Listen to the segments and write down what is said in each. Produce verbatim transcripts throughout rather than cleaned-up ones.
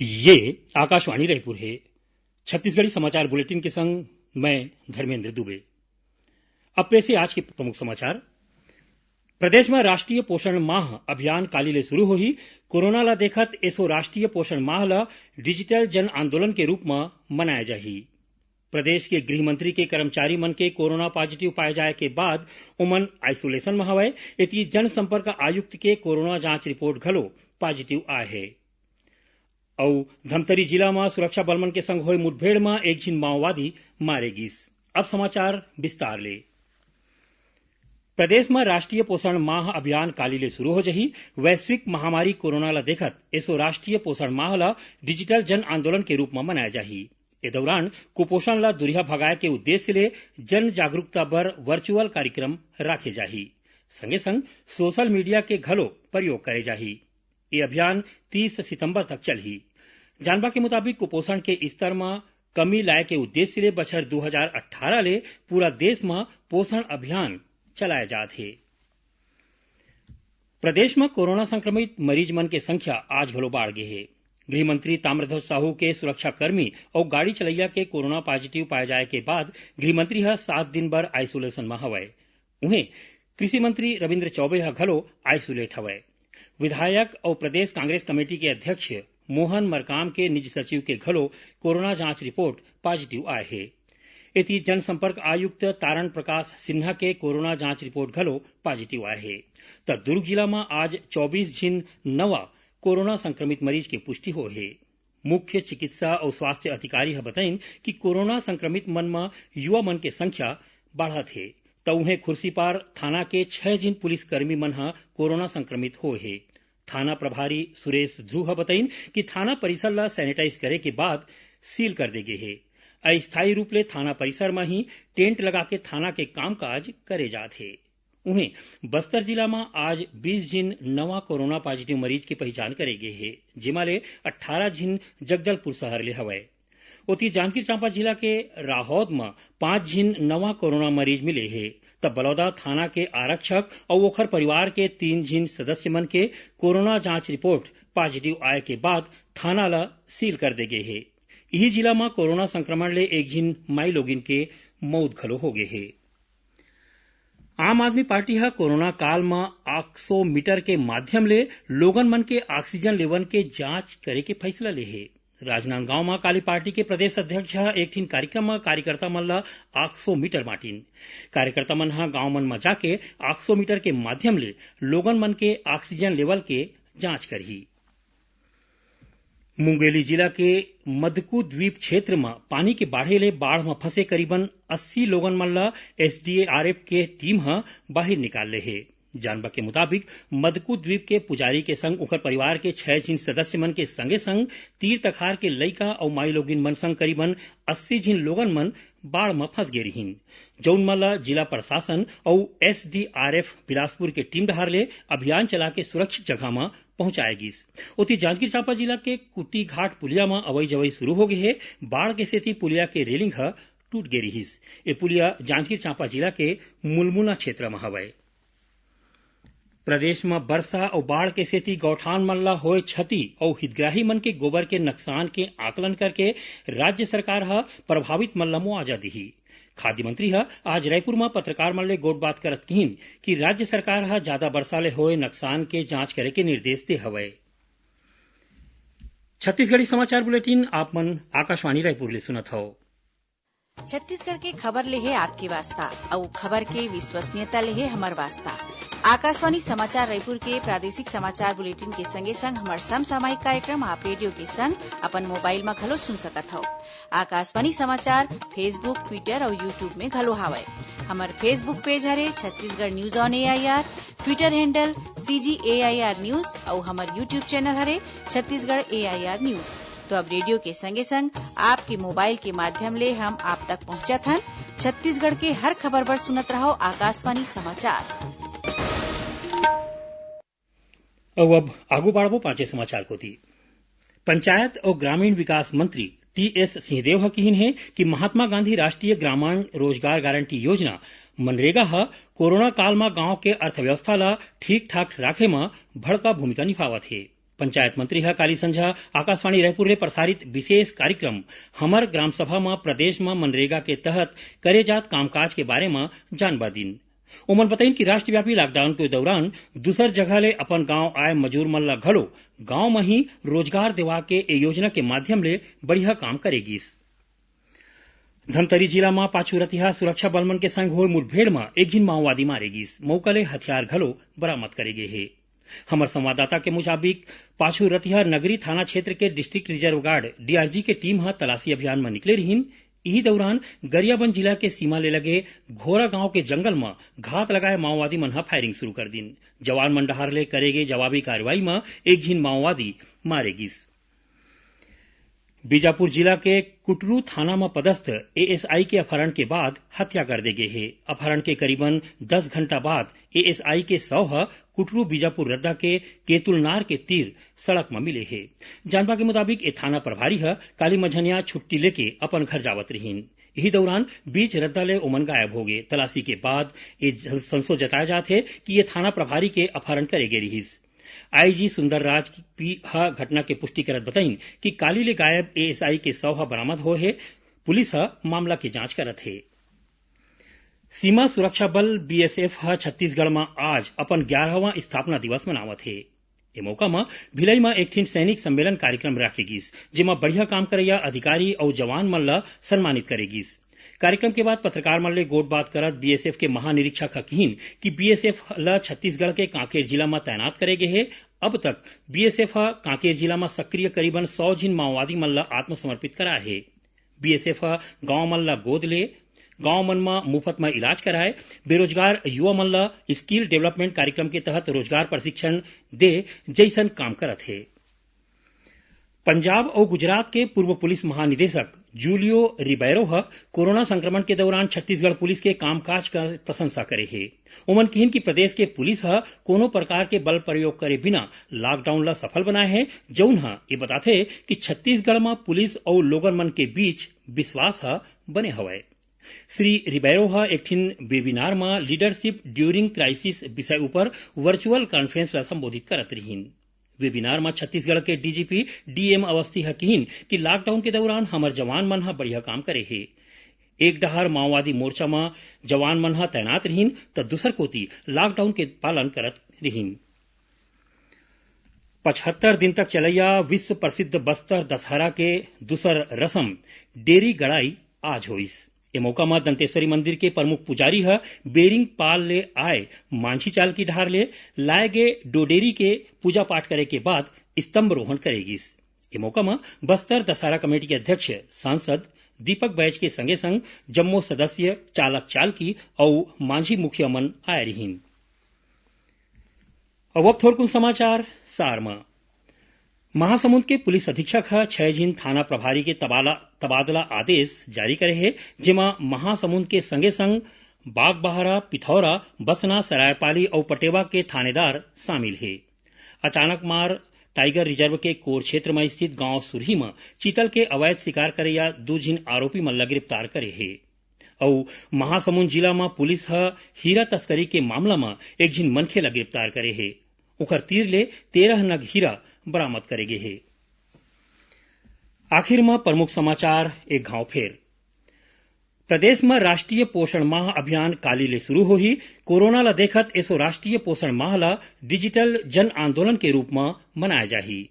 ये आकाशवाणी रायपुर हे। छत्तीसगढ़ी समाचार बुलेटिन के संग मैं धर्मेंद्र दुबे। अब पेश हे आज के प्रमुख समाचार। प्रदेश म राष्ट्रीय पोषण माह अभियान काली ले शुरू होही। कोरोना ल देखत एसो राष्ट्रीय पोषण माह ल डिजिटल जन आंदोलन के रूप म मनाए जाही। प्रदेश के गृह मंत्री के कर्मचारी मन के कोरोना पॉजिटिव पाए जाए के बाद ओमन आइसोलेशन म हवय। एती जनसंपर्क आयुक्त के कोरोना जांच रिपोर्ट घलो पॉजिटिव आए हे। अउ धमतरी जिला म सुरक्षा बल मन के संग होए मुठभेड़ म एक झिन माओवादी मारे गिस। अब समाचार विस्तार ले। प्रदेश म राष्ट्रीय पोषण माह अभियान काली ले शुरू हो जही। वैश्विक महामारी कोरोना ल देखत एसो राष्ट्रीय पोषण माह ल डिजिटल जन आंदोलन के रूप म मनाया जाही। ए दौरान कुपोषण ल दुरिहा भगाए के उद्देश्य ले जन जागरूकता बर वर्चुअल कार्यक्रम राखे जाही। संगे संग सोशल मीडिया के घलो प्रयोग करे जाही। ये अभियान तीस सितंबर तक चलही। जानबा के मुताबिक कुपोषण के स्तर म कमी लाए के उद्देश्य ले बछर दू हजार अट्ठारह ले पूरा देश म पोषण अभियान चलाए जात हे। प्रदेश म कोरोना संक्रमित मरीज मन के संख्या आज घलो बाढ़ गे हे। गृह मंत्री ताम्रध्वज साहू के सुरक्षाकर्मी अउ गाड़ी चलैया के कोरोना पॉजिटिव पाए जाए के बाद गृह मंत्री ह सात दिन बर आइसोलेशन म हवय। उहें, कृषि मंत्री रविंद्र चौबे ह घलो आइसोलेट हवय। विधायक अउ प्रदेश कांग्रेस कमेटी के अध्यक्ष मोहन मरकाम के निज सचिव के घलो कोरोना जांच रिपोर्ट पॉजिटिव आए हे। एती जनसंपर्क आयुक्त तारण प्रकाश सिन्हा के कोरोना जांच रिपोर्ट घलो पॉजिटिव आए हे। त दुर्ग जिला म आज चौबीस झिन नवा कोरोना संक्रमित मरीज के पुष्टि होए हे। मुख्य चिकित्सा अउ स्वास्थ्य अधिकारी ह बतइन कि कोरोना संक्रमित मन म युवा मन के संख्या बाढ़त हे। त उहें, खुर्सीपार थाना के छह झिन पुलिसकर्मी मन ह कोरोना संक्रमित होए हे। थाना प्रभारी सुरेश ध्रुव ह बतइन कि थाना परिसर ल सैनिटाइज करे के बाद सील कर दे गे हे। अस्थायी रूप ले थाना परिसर म ही टेंट लगा के थाना के कामकाज करे जात हे। उहें, बस्तर जिला म आज बीस झिन नवा कोरोना पॉजिटिव मरीज के पहिचान करे गे हे, जेमा ले अट्ठारह झिन जगदलपुर शहर ले हवय। ओती, जांजगीर चांपा जिला के राहौद म पांच झिन नवा कोरोना मरीज मिले हे, त बलौदा थाना के आरक्षक अउ ओखर परिवार के तीन झिन सदस्य मन के कोरोना जांच रिपोर्ट पॉजिटिव आए के बाद थाना ल सील कर दे गे हे। इही जिला म कोरोना संक्रमण ले एक झिन माईलोगिन के मउत घलो हो गे हे। आम आदमी पार्टी ह कोरोना काल म ऑक्सीमीटर के माध्यम ले लोगन मन के ऑक्सीजन लेवल के जांच करे के फैसला ले हे। राजनांदगांव म काली पार्टी के प्रदेश अध्यक्ष ह एक ठिन कार्यक्रम म कार्यकर्ता मन ल ऑक्सीमीटर बांटिन। कार्यकर्ता मन ह गांव मन म जाके ऑक्सीमीटर के माध्यम ले लोगन मन के ऑक्सीजन लेवल के जांच करही। मुंगेली जिला के मदकू द्वीप क्षेत्र म पानी के बाढ़े ले बाढ़ म फंसे करीबन अस्सी लोगन मन ल एसडीआरएफ के टीम ह बाहिर निकाल ले हे। जानबा के मुताबिक, मदकू द्वीप के पुजारी के संग उंकर परिवार के छह झिन सदस्य मन के संगे संग तीर तखार के लइका अउ माईलोगिन मन संग करीबन अस्सी झिन लोगन मन बाढ़ म फंस गे रिहिन, जउन मन ल जिला प्रशासन अउ एसडीआरएफ बिलासपुर के टीम डहार ले अभियान चला के सुरक्षित जगह म पहुंचाए गिस। ओती, जांजगीर चांपा जिला के कुटीघाट पुलिया म अवई जवई शुरू हो गे हे। बाढ़ के सेती पुलिया के रेलिंग ह टूट गे रिहिस। ए पुलिया जांजगीर चांपा जिला के मुलमुला क्षेत्र म हवय। प्रदेश म बरसा अउ बाढ़ के सेती गौठान मन ल होए क्षति अउ हितग्राही मन के गोबर के नकसान के आकलन करके राज्य सरकार ह प्रभावित मन ल मुआवजा दिही। खाद्य मंत्री ह आज रायपुर म पत्रकार मन ले गोठबात करत किहिन कि राज्य सरकार ह जादा बरसा ले होए नकसान के जांच करे के निर्देश दे हवय। छत्तीसगढ़ी समाचार बुलेटिन आप मन आकाशवाणी रायपुर ले सुनत हव। छत्तीसगढ़ के खबर ले हे आपके वास्ता, अउ खबर के विश्वसनीयता ले हे हमर वास्ता। आकाशवाणी समाचार रायपुर के प्रादेशिक समाचार बुलेटिन के संगे संग हमर समसामयिक कार्यक्रम आप रेडियो के संग अपन मोबाइल म घलो सुन सकत हव। आकाशवाणी समाचार Facebook, Twitter अउ YouTube में घलो हावय। हमर Facebook पेज हरे Chhattisgarh news on AIR, Twitter handle CG AIR news अउ हमर YouTube चैनल हरे छत्तीसगढ़ एआईआर न्यूज। तो अब रेडियो के संगे संग आपके मोबाइल के माध्यम ले हम आप तक पहुंचत हन। छत्तीसगढ़ के हर खबर बर सुनत रहव आकाशवाणी समाचार। अउ अब आगू बाढ़बो पांचे समाचार कोती। पंचायत अउ ग्रामीण विकास मंत्री टीएस सिंहदेव ह किहिन हे कि महात्मा गांधी राष्ट्रीय ग्रामीण रोजगार गारंटी योजना, मनरेगा ह कोरोना काल म गांव के अर्थव्यवस्था ल ठीक ठाक राखे म बड़का भूमिका निभावत हे। पंचायत मंत्री ह काली संझा आकाशवाणी रायपुर ले प्रसारित विशेष कार्यक्रम हमर ग्राम सभा म प्रदेश म मनरेगा के तहत करे जात कामकाज के बारे म जानबा दिन। ओमन बताइन कि राष्ट्रव्यापी लॉकडाउन के दौरान दूसर जगह ले अपन गांव आए मजूर मन ल घलो गांव म ही रोजगार देवा के ए योजना के माध्यम ले बढ़िया काम करे गिस। धमतरी जिला म पाछू रतिहा सुरक्षा बल मन के संग होए मुठभेड़ म एक झिन माओवादी मारे गिस। मौका ले हथियार घलो बरामद करे गे हे। हमर संवाददाता के मुताबिक, पाछू रतिहा नगरी थाना क्षेत्र के डिस्ट्रिक्ट रिजर्व गार्ड, डीआरजी, के टीम ह तलाशी अभियान म निकले रिहिन। इही दौरान गरियाबंद जिला के सीमा ले लगे घोरा गांव के जंगल म घात लगाए माओवादी मन ह फायरिंग शुरू कर दिन। जवान मन डहार ले करे गे जवाबी कार्रवाई म एक झिन माओवादी मारे गिस। बीजापुर जिला के कुटरू थाना म पदस्थ एएसआई के अपहरण के बाद हत्या कर दे गे हे। अपहरण के करीबन दस घंटा बाद एएसआई के शव ह कुटरू बीजापुर रद्दा के केतुलनार के तीर सड़क म मिले हे। जानबा के मुताबिक, ए थाना प्रभारी ह काली मझनिया छुट्टी लेके अपन घर जावत रिहिन। इही दौरान बीच रद्दा ले ओमन गायब हो गे। तलाशी के बाद ए संशय जताया जात हे कि ये थाना प्रभारी के अपहरण करे गे रिहिस। आईजी सुंदर राज पी ह घटना के पुष्टि करत बताइन कि काली ले गायब एएसआई के शव ह बरामद होए हे। पुलिस ह मामला के जांच करत हे। सीमा सुरक्षा बल, बीएसएफ, ह छत्तीसगढ़ म आज अपन ग्यारहवां स्थापना दिवस मनावत हे। ए मौका म भिलाई म एक ठिन सैनिक सम्मेलन कार्यक्रम राखे गिस, जेमा बढ़िया काम करइया अधिकारी अउ जवान मन ल सम्मानित करे गिस। कार्यक्रम के बाद पत्रकार मन ले गोठबात करत बीएसएफ के महानिरीक्षक ह किहिन कि बीएसएफ ल छत्तीसगढ़ के कांकेर जिला म तैनात करे गे हे। अब तक बीएसएफ ह कांकेर जिला म सक्रिय करीबन सौ झिन माओवादी मन ल आत्मसमर्पित कराए हे। बीएसएफ ह गांव मन ल गोद ले, गांव मन म मुफत म इलाज कराए, बेरोजगार युवा मन ल स्किल डेवलपमेंट कार्यक्रम के तहत रोजगार प्रशिक्षण दे जइसन काम करत हे। पंजाब अउ गुजरात के पूर्व पुलिस महानिदेशक जूलियो रिबैरो ह कोरोना संक्रमण के दौरान छत्तीसगढ़ पुलिस के कामकाज का प्रशंसा करे हे। ओमन किहिन कि प्रदेश के पुलिस ह कोनो प्रकार के बल प्रयोग करे बिना लॉकडाउन ल सफल बनाए हे, जउन ह ये बताथे कि छत्तीसगढ़ म पुलिस अउ लोगन मन के बीच विश्वास ह बने हवय। श्री रिबैरो ह एक ठिन वेबिनार म लीडरशिप ड्यूरिंग क्राइसिस विषय उपर वर्चुअल कॉन्फ्रेंस ल संबोधित करत रिहिन। वेबिनार म छत्तीसगढ़ के डीजीपी डीएम अवस्थी ह किहिन कि लॉकडाउन के दौरान हमर जवान मन ह बढ़िया काम करे हे। एक डहार माओवादी मोर्चा म जवान मन ह तैनात रिहिन, त दूसर कोति लॉकडाउन के पालन करत रिहिन। पचहत्तर दिन तक चलैया विश्व प्रसिद्ध बस्तर दशहरा के दूसर रसम डेरी गड़ाई आज होइस। ए मौका म दंतेश्वरी मंदिर के प्रमुख पुजारी ह बेरिंग पाल ले आए मांझी चाल की ढार ले लाए गे डोडेरी के पूजा पाठ करे के बाद स्तंभ रोहण करे गिस। ए मौका म बस्तर दशहरा कमेटी के अध्यक्ष सांसद दीपक बैज के संगे संग जम्मो सदस्य, चालक चालकी अउ मांझी मुखिया मन आए रिहिन। अब, अब थोरकुन समाचार सार म। महासमुंद के पुलिस अधीक्षक ह छह झिन थाना प्रभारी के तबाला, तबादला आदेश जारी करे हे, जेमा महासमुंद के संगे संग बागबाहरा, पिथौरा, बसना, सरायपाली अउ पटेवा के थानेदार शामिल हे। अचानक मार टाइगर रिजर्व के कोर क्षेत्र म स्थित गांव सुरही म चीतल के अवैध शिकार करइया दू झिन आरोपी मन ल गिरफ्तार करे हे। अउ महासमुंद जिला म पुलिस ह हीरा तस्करी के मामला म एक झिन मनखे ल गिरफ्तार करे हे। ओखर तीर ले तेरह नग हीरा बरामद करे गे हे। आखिर म प्रमुख समाचार एक घांव फेर। प्रदेश म राष्ट्रीय पोषण माह अभियान काली ले शुरू होही। कोरोना ल देखत एसो राष्ट्रीय पोषण माह ल डिजिटल जन आंदोलन के रूप म मनाए जाही।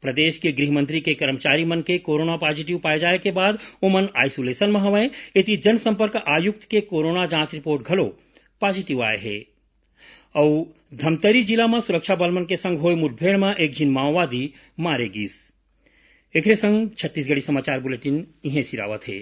प्रदेश के गृह मंत्री के कर्मचारी मन के कोरोना पॉजिटिव पाए जाए के बाद ओमन आइसोलेशन म हवय। एती जनसंपर्क आयुक्त के कोरोना जांच रिपोर्ट घलो पॉजिटिव आए हे। अउ धमतरी जिला म सुरक्षा बल मन के संग होए मुठभेड़ म एक झिन माओवादी मारे गिस। एकरे संग छत्तीसगढ़ी समाचार बुलेटिन इहें सिरावत हे।